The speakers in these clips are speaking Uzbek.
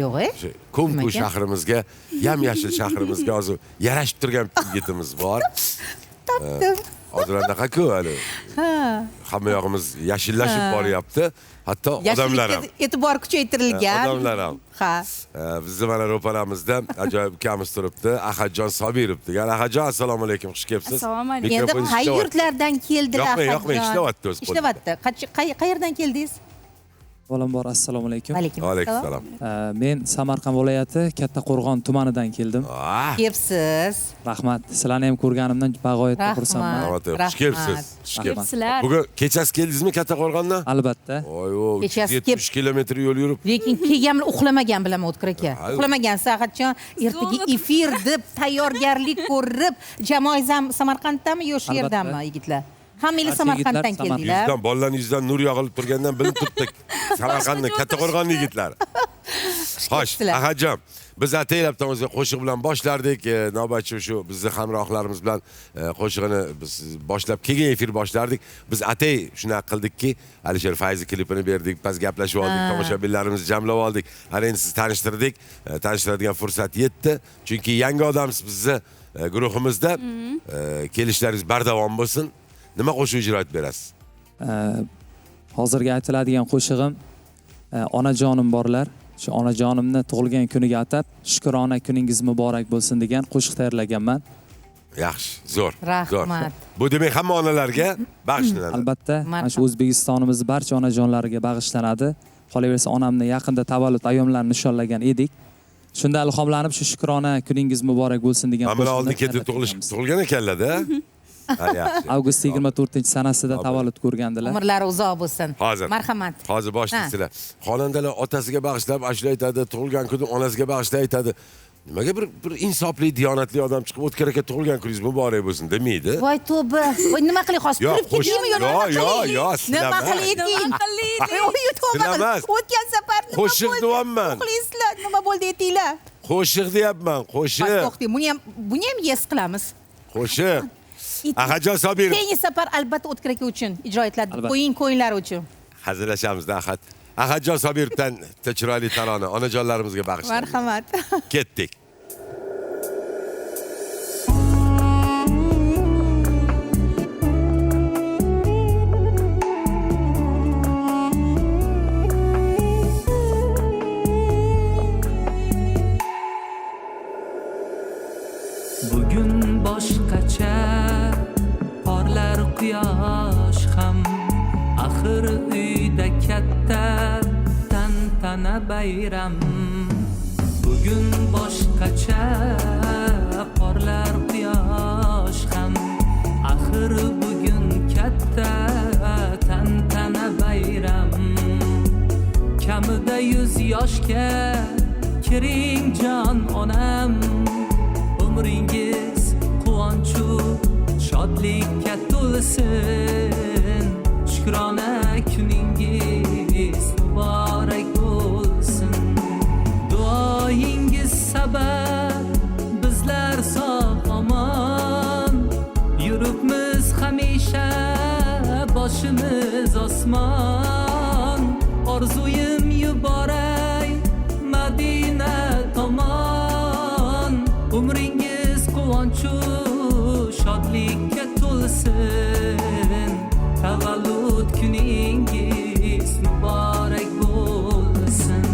Yo'q, e? Shu Ko'm-ko'k shahrimizga, yam-yashil shahrimizga hozir yarashib turgan yigitimiz bor. Topdim. Hozir anaqa-ku hali. Ha. Hamma yog'imiz yashillashib boryapti. Hatto odamlar ham. E'tibor kuchaytirilgan. Odamlar ham. Ha. Bizni mana ro'paramizda ajoyib ukamiz turibdi. Ahadjon Sobirov degan. Ahadjon, assalomu alaykum, xush kelibsiz. Assalomu alaykum. Endi qay yurtlardan keldilar? Yo'qmi, yo'qmi, ishlayapti o'zi. Ishlayapti. Qayerdan keldingiz? Avvalambor assalomu alaykum. Alaykum assalom. Men Samarqand viloyati Kattaqo'rg'on tumanidan keldim. Kelibsiz. Rahmat. Sizlarni ham ko'rganimdan bag'oyatda xursandman. Rahmat. Xush kelibsiz. Xush kelibsizlar. Bugun kechasi keldingizmi Kattaqo'rg'ondan? Albatta. Oy, 70 kilometr yo'l yurib. Lekin kelganimda uxlamagan bilaman O'tkir aka. Uxlamagan Ahadjon ertaga efir deb tayyorgarlik ko'rib, jamoangiz ham Samarqanddami yo shu yerdami yigitlar? Hammanglar Samarqanddan keldinglar. Yuzdan, bolalarning yuzidan nur yog'ilib turgandan bilib turibdik. Samarqandni, Kattaqo'rg'on yigitlari. Xo'sh, Ahadjon, biz ataylabdan o'zi qo'shiq bilan boshlardik. Navbatchi shu bizni hamrohlarimiz bilan qo'shig'ini biz boshlab, keyin efir boshlardik. Biz atay shunaqa qildikki, Alisher Fayzi klipini berdik, biz gaplashib oldik, tomoshabinlarimizni jamlab oldik. Ana endi sizni tanishtirdik. Tanishtiradigan fursat yetdi. Chunki yangi odamsiz bizni guruhimizda. Kelishlaringiz bardavom bo'lsin. Nima qo'shiq ijro etib berasiz? Hozirgi aytiladigan qo'shig'im onajonim borlar. Shu onajonimni tug'ilgan kuniga atab, shukrona kuningiz muborak bo'lsin degan qo'shiq tayyorlaganman. Yaxshi, zo'r. Rahmat. Bu demak hamma onalarga bag'ishlanadi. Albatta, mana shu O'zbekistonimiz barcha onajonlariga bag'ishlanadi. Qolaversa onamni yaqinda tavallud ayyomlarini nishonlagan edik. Shunda ilhomlanib shu shukrona kuningiz muborak bo'lsin degan qo'shiqni. Mana oldin ketib tug'ilgan ekanlar-da. Avgust 24-sanasida tavallud ko'rgandilar. Umrlari uzoq bo'lsin. Hozir. Marhamat. Hozir boshlaysizlar. Xonandalar otasiga bag'ishlab ashula aytadi, tug'ilgan kuni onasiga bag'ishlab aytadi. Nimaga bir insofli, diyonatli odam chiqib O'tkir aka tug'ilgan kuningiz muborak bo'lsin demaydi? Voy tavba. Voy nima qilay hozir? Turib ketdingmi yo nima qilay? Yo'q, nima qilay? Nima qilay? O'tgan safar nima bo'ldi? Qo'shiq deyapman. Uxlaysizlar, nima bo'ldi aytinglar? Qo'shiq deyapman, qo'shiq. To'xtang, buni ham yes qilamiz. Qo'shiq. Ahadjon Sobirov. Keyingi safar albatta O'tkir aka uchun ijro etiladi. Qo'ying ko'yinlar uchun. Hazillashamiz da Ahad. Ahadjon Sobirovdan chiroyli tarona onajonlarimizga bag'ishlaymiz. Marhamat. Ketdik. Bugun boshqacha porlar quyosh ham, axir uyda katta tantana bayram. Bugun boshqacha porlar quyosh ham, axir bugun katta tantana bayram. Kamida 100 yoshga kiring jon onam, umringiz quvonchu shodlikka to'lsin. Shukrona kuningiz muborak bo'lsin. Duoyingiz sabab bizlar sog' omon yuribmiz hamisha, boshimiz osmon. Orzuyim yuboray Madina tomon, umringiz quvonchu shodlikka to'lsin. Tavallud kuningiz muborak bo'lsin.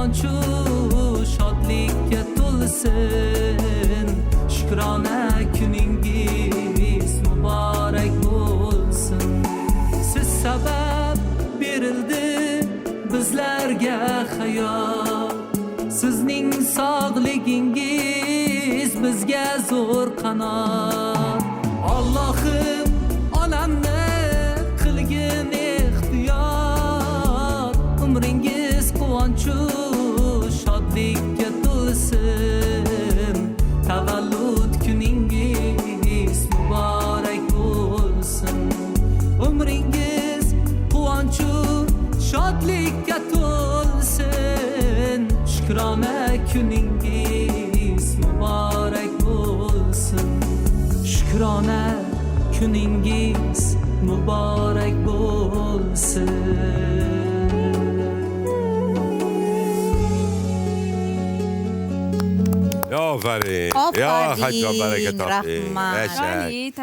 quvonchu shodlikka to'lsin. Shukrona kuningiz muborak bo'lsin. Siz sabab berildi bizlarga hayot. Sizning sog'ligingiz bizga zo'r qanot. Allohim onamni qilgin ehtiyot. Umringiz quvonchu shodlikka to'lsin. Tavallud kuningiz muborak bo'lsin. Umringiz quvonchu shodlikka to'lsin. Shukrona kuningiz muborak bo'lsin. Shukrona kuningiz muborak bo'lsin. Ofarin. Yo, Ofarin, Ahadjon, baraka toping. rahmat. Yasha. Chiroyli.